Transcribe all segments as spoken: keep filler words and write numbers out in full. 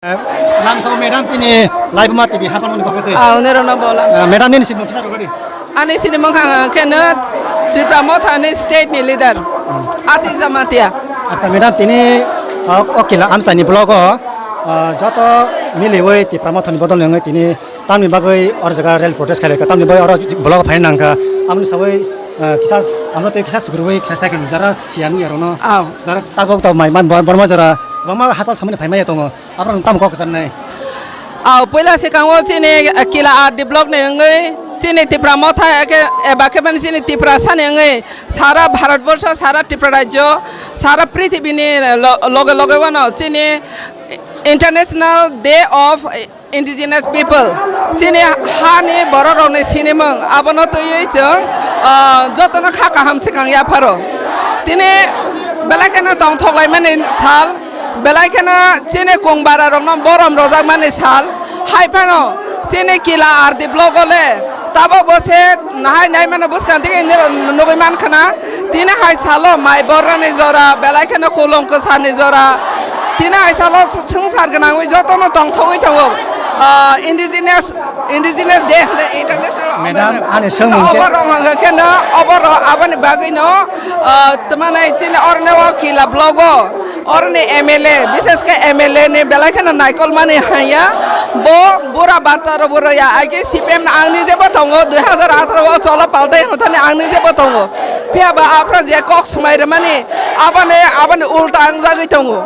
Lamsao madam chini Laibuma T V hapan hwnwi bagwi twi. Ah, hwnwi rwno bo lamsao. Ah, madam nini sinimung kisa rwgadi. Ani sinimung kha khe no Tipra Motha ni state ni leader. Ati Jamatia. Acha madam tini, ah, o kila amchaini blogo, ah, joto miliwi Tipra Motha ni bodol wngwi tini tamni bagwi or jaga rel protest khailai kha, tamni bagwi oro blogo phai nangkha. Amni sawi, ah, kisa amno tei kisa sukrubwi kisa cycle jara siyan yarono. Aw. Jara tabok to mai man borma jara bangma hasal samani phai maya tongo. Abrang tamo kok sanai. Aw, puila sekango chini, eh, kila R D block ni wngwi chini Tipra Motha eke, eba khe mani chini Tiprasa ni wngwi sara Bharat Borsho, sara Tripura Rajyo, sara prithibi ni lo-, loge loge wano chini International Day of Indigenous People, chini hani borok rok ni sinimung abono twiwi chwng, ah, jotono kha kaham swkang yapharo. Tini belai kheno tongthok laimani sal. Belai kheno chini kung bara rokno borom rojak mani sal. Hai phano chini kila R D block o le tabok bo se nahai nai mano bwskang tei nini rok nugui man khana. Tini hai salo mai borani jora, belai kheno kulung kwsani jora. Tini hai salo swngchar gwnangwi jotono tongthogwi tongo. Ah, indigenous, indigenous day hwnwi international. Madam, ani swngmung khe? Obo rok hwnka kheno, obo rok aboni bagwino, ah, tamo nai chini orne o kila block o. Oroni M L A, bishesh khe M L A ni belai kheno naikol mani hanya, bo bura barta rok bo rwya, aike C P M no ang nije bo tongo, dui hazar atharo o cholo paltai hwnthani ang nije bo tongo. Phiya ba aphra je kok swmai rwmani, aboni, aboni ulta ang jagwi tongo.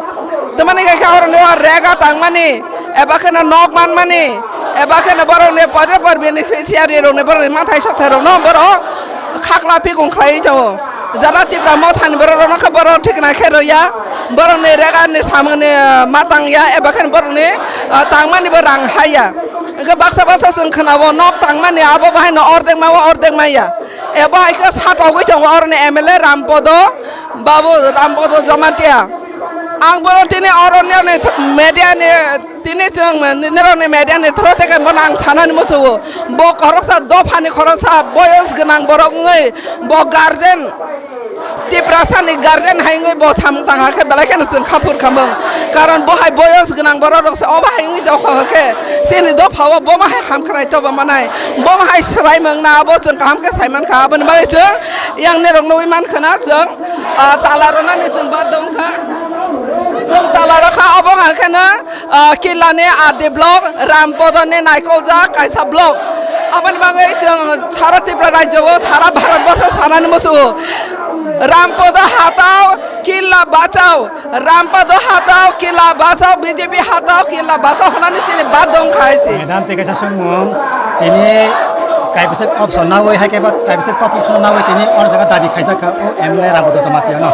Tamani khe khe oroni o rega tangmani, eba kheno nok manmani, eba kheno borokni podre por beneficiary rokni borokni mathai sothai rokno borok khakla phikung khlaiwi tongo. Jara Tipra Mothani borok rokno khe borok thikna khe rwya, borokni rega ni samungni, ah, matang ya, eba khe borokni, ah, tangmani bo rang haya. Hwnkhe baksa baksa chwng khwnao nok tangmani abo bahai no ordek ma o ordek maya. Ebo hai khe satogwi tongo oroni M L A Rampodo Babu, Rampodo Jamatia. Ang bo tini oroni media ni Tini chwng nirokni media ni through tei bono ang sanani muchungo, bo khoroksa dophani khoroksa boyos gwnang borok wngwi bo guardian, Tiprasa ni guardian hai wngwi bo samung tang hakhe belai kheno chwng kha phur kha mung. Karon bo hai boyos gwnang borok rok se obo hai wngwi tong kha khe chini dopha o bo ma hai hamkrai toba manai, bo ma hai swrai mung na abo chwng kaham khe sai man kha. Aboni bagwi chwng yang nirok nugwi man khana chwng, ah, tala rwnani chwng bad dong kha. Chwng tala rw kha obo hai kheno Ah, Killa ni R D block, Rampodo ni naikoljak kaisa block. Aboni bagwi chwng sara Tripura rajyo o, sara Bharat borsho sanani muchungo. Rampodo hatao, Killa bachao, Rampodo hatao, Killa bachao, B J P hatao, Killa bachao hwnani chini bad dong khai se. Madam, tei kaisa swngmung, tini kaibwswk option nawi, hai khe ba kaibwswk topics no nawi tini or jaga dabi khaijak kha, o M L A Rampodo Jamatia no.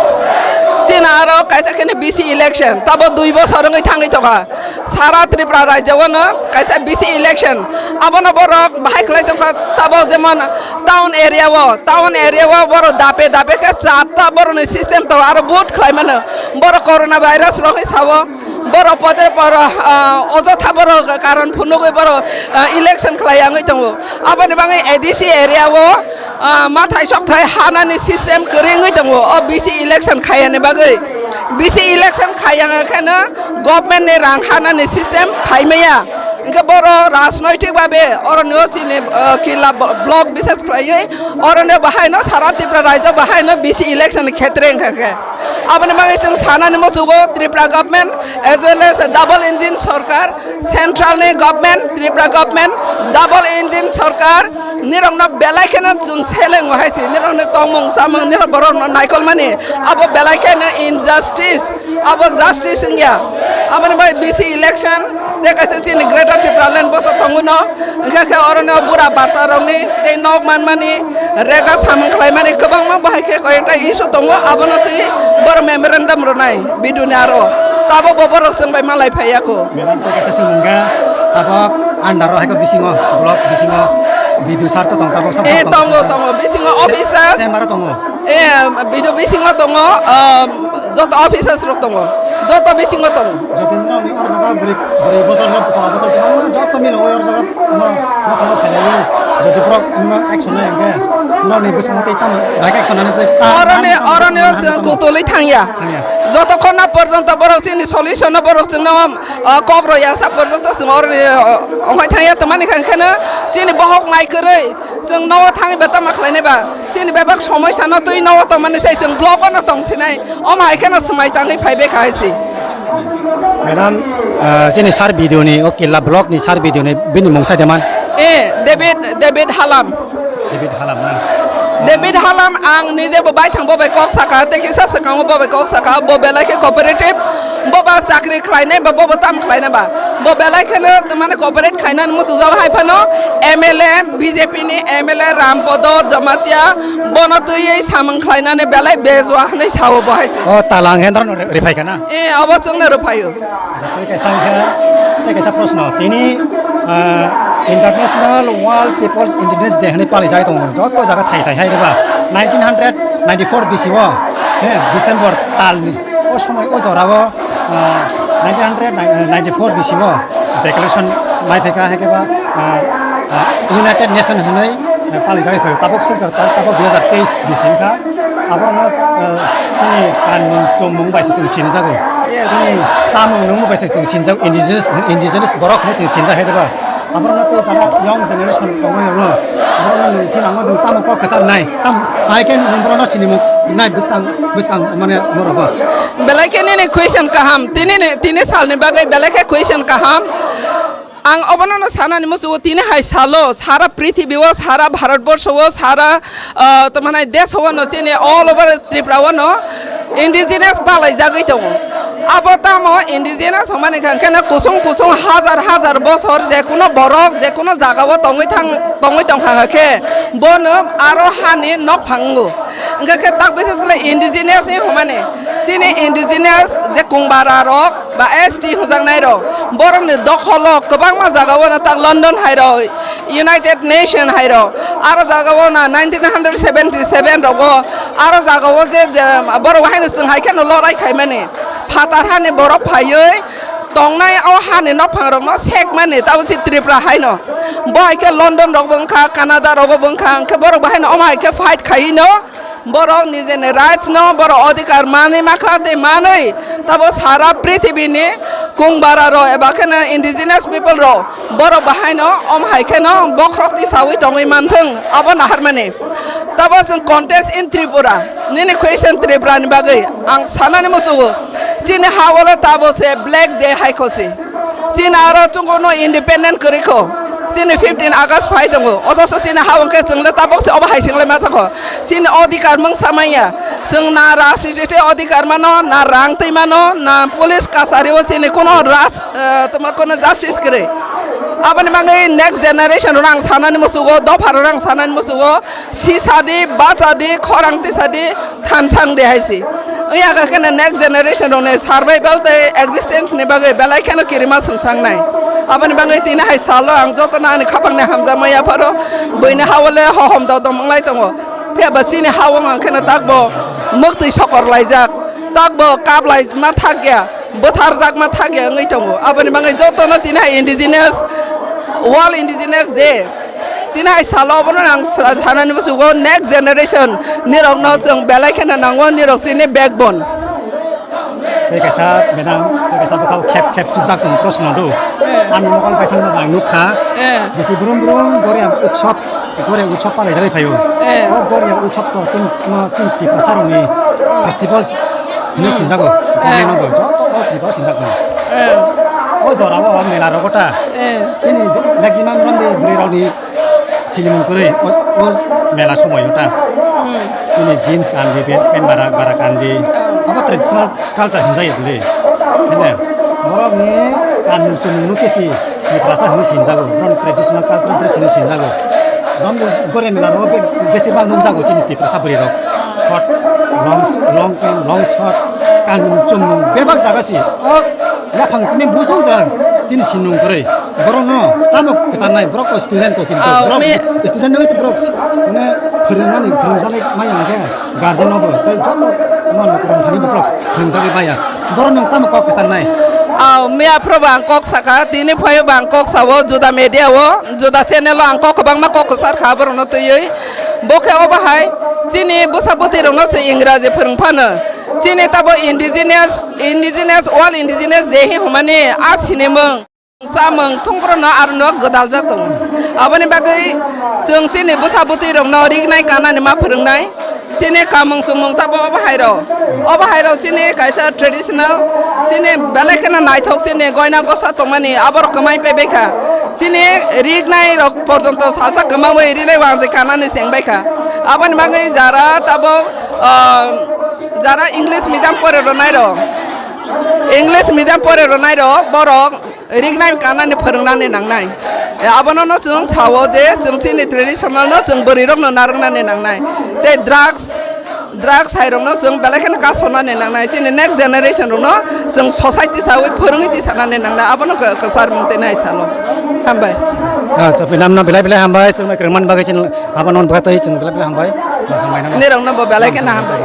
Chini aro kaisa kheno B C election, tabo dui bosor wngwi thangwi tongkha. Sara Tripura rajyo o no kaisa B C election. Abono borok bahai khlai tongkha, tabok jemon town area o, town area o borok dape dape khe chatta borokni system tongo, aro vote khlai mano. Borok corona virus rok sao, borok poder por, ah, ojotha borok karon phunugwi borok, ah, election khlai yangwi tongo. Aboni bagwi A D C area o, ah, mathai sokthai hanani system kwrwi wngwi tongo o B C election khaiyani bagwi. B C election khaiyang kheno government ni rang hanani system phaimaya. Hingke boro rajnoitik babe oroni o chini, ah, Killa blo-, block bishes khlaiwi oroni o bahaino sara Tripura rajyo bahaino B C election ni khetre wngkha khe. Aboni bagwi chwng sanani muchungo Tripura government as well as double engine sorkar, central ni government, Tripura government, double engine sorkar, nirokno belai kheno chwng seleng hai se, nirokni tongmung samung, nirok borokno naikolmani, abo belai kheno injustice, abo justice wngya. Aboni bai B C election, tei kaisa chini Greater Tipraland bo to tongo no, hingkha khe oro no bura barta rokni tei nok manmani, rega samung khlaimani kwbangma bahai khe koi ekta issue tongo, abono twi borok memorandum rwnai B D O ni aro, tabok bo borok chwng bai malai phaiya kho. Madam, tei kaisa swngmung khe, tabok under o hai khe bisingo, block bisingo B D O sir to tong, tabok sab Eh, tongo, tongo, bisingo officers. Chamber o tongo. Eh, B D O bisingo tongo, ah, joto officers rok tongo, joto bisingo tongo. Joto no ni or jaga bwrwi, bwrwi bodol no bwsa bodol tongo, joto milo or jaga no, no tongo khainai, joto borok no action nai hwnkhe. Norokni bwskango tei tamo bai khe sonani tei ta-, Oroni, tamo oroni tamo chwng tamo kutulwi thangya. Thangya. Jotokhon na porjonto borok chini solution no borok chwngno, ah, kok rwya sa porjonto chwng oroni, ah, ongkhai thangya, tongmani kha kheno chini bohok mai kwrwi chwng nogo thangwi ba tamo khlainai ba chini bebak somosya no twi nogo tongmani sai chwng block o no tongsinai. Omo hai kheno swmai tangwi phai bwkha hai se. Madam, ah, chini sir B D O ni, o Killa block ni sir B D O ni, bini mung sai de man? Eh, David, David Halam. David Halam na? David Halam, ang nije bo bai thang bo bai kok saka, tei kisa swkango bo bai kok saka, bo belai khe cooperative, bo ba chakri khlainai ba, bo bo tam khlainai ba. Bo belai kheno mane cooperate khainani muchungjak hai phano M L A, B J P ni M L A Rampodo Jamatia bono twiwi samung khlainani belai bejua hwnwi sao bo hai se. O tala ang hendra no rifai kana? Eh, abo chwngno rwphaio. Tei kaisa wngkha, tei kaisa proshno. Tini, ah, International World People's Indigenous Day hwnwi palijagwi tongo. Joto jaga thai thai hai rwba. Nineteen hundred ninety-four bisi o, he, December talni. O somoi o jorao, ah, nineteen hundred ninety-four bisi o declaration mai phaikha, hai khe ba, ah, ah, United Nation hwnwi, eh, palijagwi phaio. Tabuk silchar ta-, tabuk dui hazar teis bisi wngkha. Abono, eh, chini kanmung chumung bai se chwng sinijago. Yes. Chini chamung nungmung bai se chwng sinijago. Indigenous, indigenous borok hwnwi chwng sinijak hai diba? Abono tei jara young generation tongnai rokno, abono nwng thwi nango, nwng tamo kok kwchar nai? Tam hai khe nwng borokno sinimung nai bwskang, bwskang mane norokbo. Belai khe nini question kaham. Tini ni, tini salni bagwi belai khe question kaham. Ang obono no sanani muchungo, tini hai salo, sara prithibi o, sara Bharat borsho o, sara, ah, tamo hwnai desh o no, chini all over Tripura o no indigenous palaijagwi tongo. Abo tamo indigenous hwnmani kha, hwnkhe no kusung kusung hazar hazar bochor je kuno borok, je kuno jaga o tongwi thang, tongwi tongkha khe, bono aro hani nokphang wngo. Hwnkhe khe tak bises khlai indigenous ni hwnmani, chini indigenous je kungbara rok, ba S T hwnjaknai rok, borokni dokholo kwbangma jagao no tak London hai rok, United Nation hai rok, aro jagao no nineteen hundred seventy seven rogo, aro jagao je, je borok haino chwng hai kheno lorai khaimani, phatar hani borok phaiwi tongnai o hani nokphang rokno sekmani, tabuk se Tripura haino. Bo hai khe London rokbo wngkha, Canada rogo bo wngkha, hwnkhe borok bo haino omo hai khe fight khaiwi no, borok nijeni rights no borok odhikar manwi makha tei manwi tabo sara prithibini kungbara rok eba kheno indigenous people rok borok bahaino om hai kheno bokhorok tisawi tongwi manthwng abo naharmani. Tabo chwng contest in Tripura, nini question Tripura ni bagwi ang sanani muchungo, chini ha o le tabo se black day hai kho se. Chini aro chwngno independent kwrwi kho. Chini fifteen August phai tongo. Othoso chini ha wngkhe chwng le tabok se obo hai chwng le ma thangkho. Chini odhikar mungsa manya. Chwng na rajniti odhikar mano, na rang twi mano, na police kachari o chini kuno raj, eh, tamo kuno justice kwrwi. Aboni bagwi next generation rok ang sanani muchungo, dopha rok ang sanani muchungo. Sisadi, bachadi, khorang tisadi, thansang de hai si. Wngya kha kheno next generation rokni survival tei existence ni bagwi belai kheno kirima swngsangnai. Aboni bagwi tini hai salo ang jotono ani khapangni hamjakma yapharo, buini ha-o le hohom dodom wnglai tongo. Phiya ba chini ha-o ang kheno takbo mwktwi sokor laijak, takbo kap laima thakya. Bwtharjakma thakya wngwi tongo. Aboni bagwi jotono tini hai indigenous, World Indigenous Day. Tini hai salo obono ang sa-, sanani muchungo next generation nirokno chwng belai kheno nango, nirok chini backbone. Tei kaisa madam, tei kaisa bwkhao khep khep chukjak tongo proshno do. Eh. Ani mokol paithakno ang nukha. Eh. Bisi brum brum Goria utsob, Goria utsob palai jagwi phaio. Eh. O Goria utsob to chwng, chwng Tiprasa rokni festival hinwi sinjago. Eh. Government no bo joto o Tripura sinjak no. Eh. O jora o mela rogo ta. Eh. Chini maximum romde bwrwi rokni sinimung kwrwi o, o mela somoio ta. Hmm. Chini jeans kandi, pant, pant bara, bara kandi. Oh. Abo traditional culture hinjai bwle. Hene, borokni kanmung chumung no kesi Tiprasa hinwi sinjago. Borokni traditional cultural dress hinwi sinjago. Bam Goria mela rogo be-, besibak nukjago chini Tiprasa bwrwi rok. Short, long, long pant, long short, kanmung chumung bebak jaga si. O yaphang chini busung jora chini sinung kwrwi. Borokno tamo kwcharnai, borok ko student ko kintu. Oh, borok me- student no se borok mane phwrwngmani, phwrwngjaknai maya hwnkhe guardian no bo tei joto mano kwrwng thani borok phwrwngjagwi maya. Borok nwng tamo kok kwcharnai? Oh, miya phuru bo ang kok saka, tini phaio bo ang kok sao, juda media o, juda channel o ang kok kwbangma kok kwchar kha borokno twiwi. Bo khe obo hai chini bwsa bwtwi rokno se Ingraji phwrwng phano. Chini tabo indigenous, indigenous, all indigenous je hi hwnmani a sinimung, chamung, thungphruno arono gwdaljak tongo. Aboni bagwi chwng chini bwsa bwtwi rokno rignai kanani ma phwrwngnai. Chini kamung sumung tabo obo hai rok. Obo hai rok chini kaisa traditional, chini belai kheno naithok chini goina gosa tongmani aborok kwmai paibai kha. Chini rignai rok porjonto salsa kwmawi rinai wangje kanani chengbai kha. Aboni bagwi jara tabo, ah, jara English medium pore ronai rok, English medium pore ronai rok borok rignai kanani phwrwngnani nangnai. E, abono no chwng sao je chwng chini traditional no chwng bwrwi rokno narwknani nangnai. Tei drugs, drugs hai rokno chwng belai kheno kasonani nangnai. Chini next generation rokno chwng society sawi phwrwngwi tisanani nangnai. Abono kw-, kwchar mung tini hai salo. Hambai. Ah, so, pinamno belai belai hambai, chwng bai kwrwngmani bagwi chwng abono bwkha twi chwng belai belai hambai. Hambai nang. Nirokno bo belai kheno hambai.